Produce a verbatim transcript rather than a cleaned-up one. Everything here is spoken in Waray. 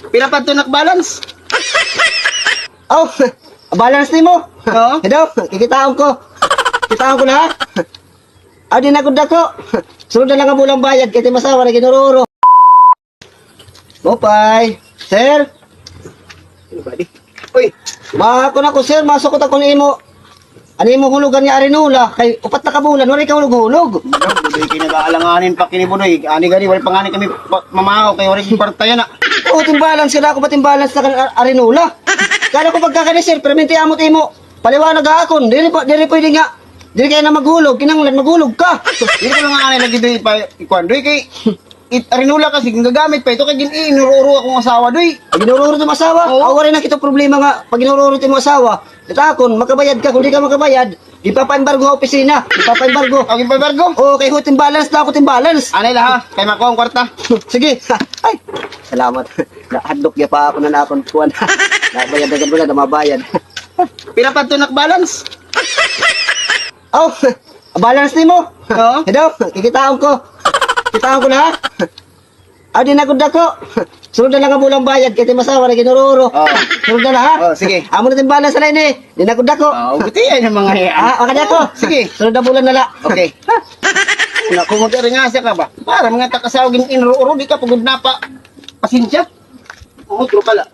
Pira pa ito nak balance? Oh, balance nimo? Oo. Hello, kikitaon ko. Kitaon ko na, ha? Ah, di na gud ako. Sunod na lang an bulan bayad, kay it im asawa naginururo. Maupay. Sir? Ano ba di? Uy, ma-, kuan ako, sir, masukot ako nimo. An imo hulogan nga arinola, kay upat na ka bulan, waray ka hulog-hulog. Budoy, kay nag-aalanganin pa kini, Budoy. Ani gani, waray pa ngani kami pa-, mamahaw, kay waray kwarta yana. Oo, timbalance ka na ako, patimbalance na kan a-, arinola. Kala ko pagkakani, sir, permente amo it imo paliwanag ha akon. Diri pa, diri pwede nga. Diri kay na maghulog, kinahanglan maghulog ka. Diri ko lang ani lagi, Doy, pa, ikuan, Doy, kay it arinola kasi ginagamit pa ito kay gin-inuro-uro akon asawa, Doy. Ginuro-uro it imo asawa? Oo. Aw, waray na kita problema nga pag ginuro-uro it imo asawa. It akon, makabayad ka. Kung di ka makabayad, ipapaembargo ha opisina. Ipapaembargo. Aw, ipapaembargo? Oo, kay hutim balance na ako, hutim balance. Anay la, ha? Kay makuha an kwarta. Sige. Ay, salamat. Nahadlok ya pa ako na nakon kuan. Nabayad na gud, wala na mabayad. Pira pa ito nak balance? Oh, balance nimo? Oo. Hello, kikitaon ko. Kitaon ko na, ha? Ah, di na gud ako. Sunod na lang an bulan bayad, kay it im asawa naginururo. Oo. Sunod na lang, ha? Oo, sige. Amo na it im balance na ini. Di na gud ako. Ah, uguti ay na mga yan. Ah, okay na ako. Sige. Sunod na bulan na la. Okay. Una ko mag-aringasa ka ba? Para mga takasaw gin-inuro-uro, di ka pagod na pa. Pasensya. Utro pala.